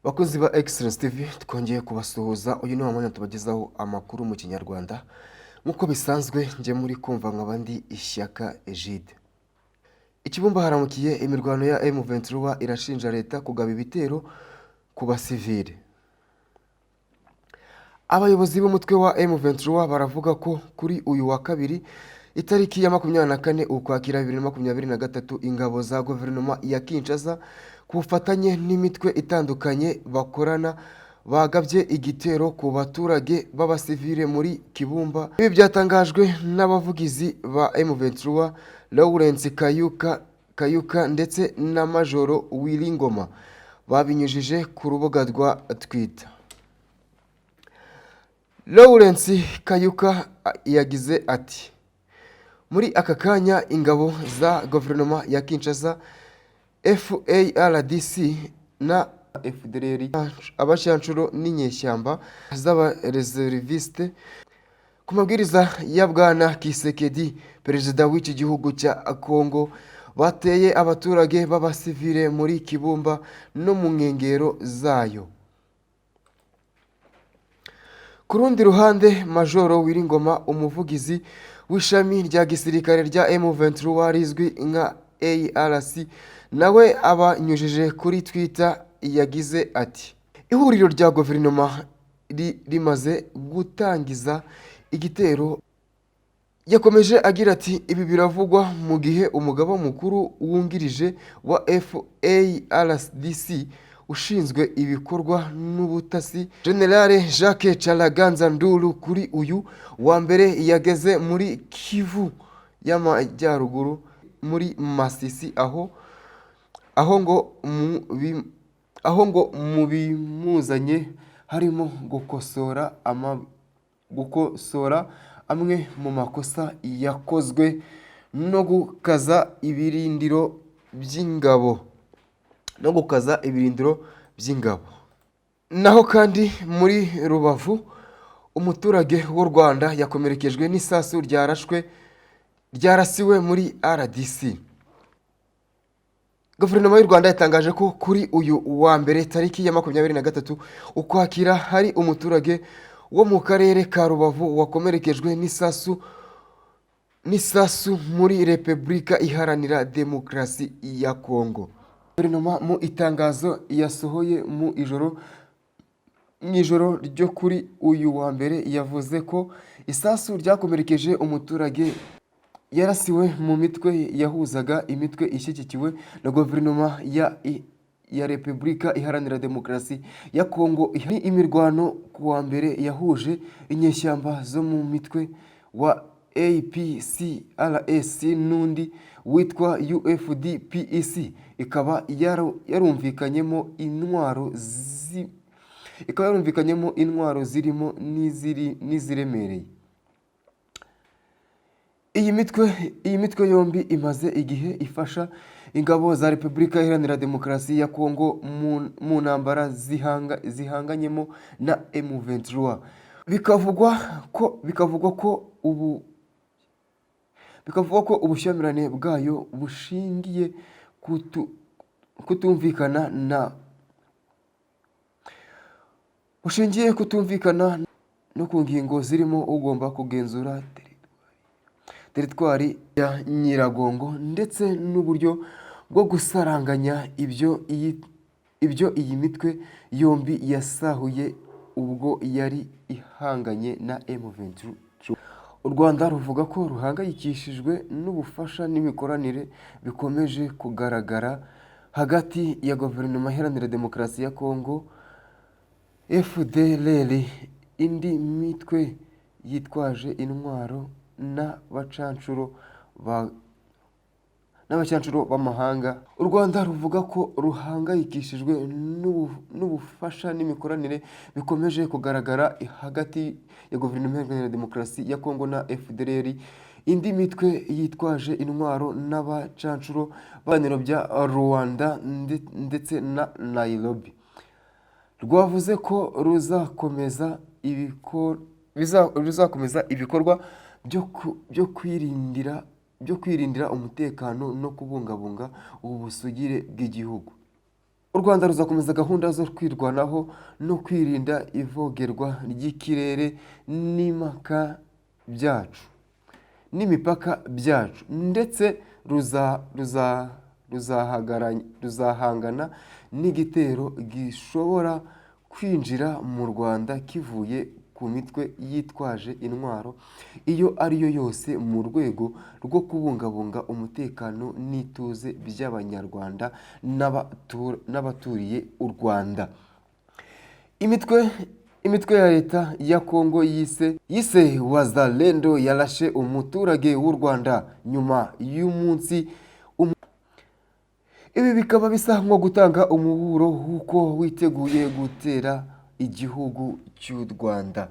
Bakozi ba Excellence TV, twongeye kubasuhuza. Uyu ni wa mwanya tubagezaho amakuru mu Kinyarwanda nk'uko bisanzwe. Njye muri kumva nkaba ndi Ishyaka Egide. Ikibumba haramukiye imirwano ya M23 irashinja leta kugaba ibitero ku basivile. Abayobozi b'umutwe wa M23 baravuga ko kuri uyu wa kabiri, itariki ya 24 Ukwakira 2023, ingabo za guverinoma ya Kinshasa ku bufatanye n'imitwe itandukanye bakorana bagabye igitero ku baturage b'abasivile muri Kibumba. Ibi byatangajwe n'abavugizi ba M23, Lawrence Kayuka ndetse na Majoro Willy Ngoma, babinyujije ku rubuga rwa Twitter. Lawrence Kayuka yagize ati: "Muri aka kanya ingabo za guverinoma ya Kinshasa, FARDC na FDLR, abacanshuro n'inyeshyamba z'abareservistes, ku mabwiriza ya Bwana Tshisekedi, perezida w'iki gihugu cya Congo, bateye abaturage b'abasivile muri Kibumba no mu nkengero zayo." Ku rundi ruhande, Majoro Willy Ngoma, umuvugizi w'ishami rya gisirikare rya M23 rizwi nka ARC, nawe abanyujije kuri Twitter yagize ati: "Ihuriro rya guverinoma rimaze gutangiza igitero." Yakomeje agira ati: "Ibi biravugwa mu gihe umugaba mukuru wungirije wa FARDC ushinzwe ibikorwa n'ubutasi, General Jacques Charaganza Nduru, kuri uyu wa mbere yageze muri Kivu y'Amajyaruguru, muri Masisi, aho ngo mu bimuzanye harimo gukosora amwe mu makosa yakozwe no gukaza ibirindiro by'ingabo Naho kandi muri Rubavu, umuturage w'u Rwanda yakomerekejwe n'isasu ryarasiwe muri RDC. Guverinoma y'u Rwanda yatangaje ko kuri uyu wa mbere, tariki ya 23 Ukwakira, hari umuturage wo mu karere ka Rubavu wakomerekejwe n'isasu muri Repubulika Iharanira Demokarasi ya Kongo. Guverinoma mu itangazo yasohoye mu ijoro ryo kuri uyu wa mbere yavuze ko isasu ryakomerekeje umuturage yarasiwe mu mitwe yahuzaga imitwe ishyigikiwe na guverinoma ya Repubulika Iharanira Demokarasi ya Kongo. Ni imirwano ku wa mbere yahuje inyeshyamba zo mu mitwe wa APCLS n'undi witwa UFDPEC, ikaba yarumvikanyemo intwaro zirimo n'iziremereye. Iyi mitwe yombi imaze igihe ifasha ingabo za Repubulika Iharanira Demokarasi ya Kongo mu ntambara zihanganyemo na M23. Bikavugwa ko ubushyamirane bwayo bushingiye kutumvikana no ku ngingo zirimo ugomba kugenzura teritwari ya Nyiragongo ndetse n'uburyo bwo gusaranganya ibyo iyi mitwe yombi yasahuye ubwo yari ihanganye na M23. U Rwanda ruvuga ko ruhangayikishijwe n'ubufasha n'imikoranire bikomeje kugaragara hagati ya Guverinoma Iharanira Demokarasi ya Kongo, FDLR, indi mitwe yitwaje intwaro n'abacancuro b'amahanga. U Rwanda ruvuga ko ruhangayikishijwe n'ubufasha n'imikoranire bikomeje kugaragara hagati ya Guverinoma Iharanira Demokarasi ya Kongo na FDLR, indi mitwe yitwaje intwaro n'abacancuro b'ibiganiro bya Luanda ndetse na Nairobi. Rwavuze ko ruzakomeza ibikorwa byo kwirindira umutekano no kubungabunga ubusugire bw'igihugu. U Rwanda ruzakomeza gahunda zo kwirwanaho no kwirinda ivogerwa ry'ikirere n'imipaka byacu, ndetse ruzahangana n'igitero gishobora kwinjira mu Rwanda kivuye ku mitwe yitwaje intwaro iyo ari yo yose, mu rwego rwo kubungabunga umutekano n'ituze by'Abanyarwanda n'abaturiye u Rwanda. Imitwe ya leta ya Kongo yise Wazalendo yarashe umuturage w'u Rwanda nyuma y'umunsi. Ibi bikaba bisa nko gutanga umuburo w'uko witeguye gutera igihugu cy'u Rwanda.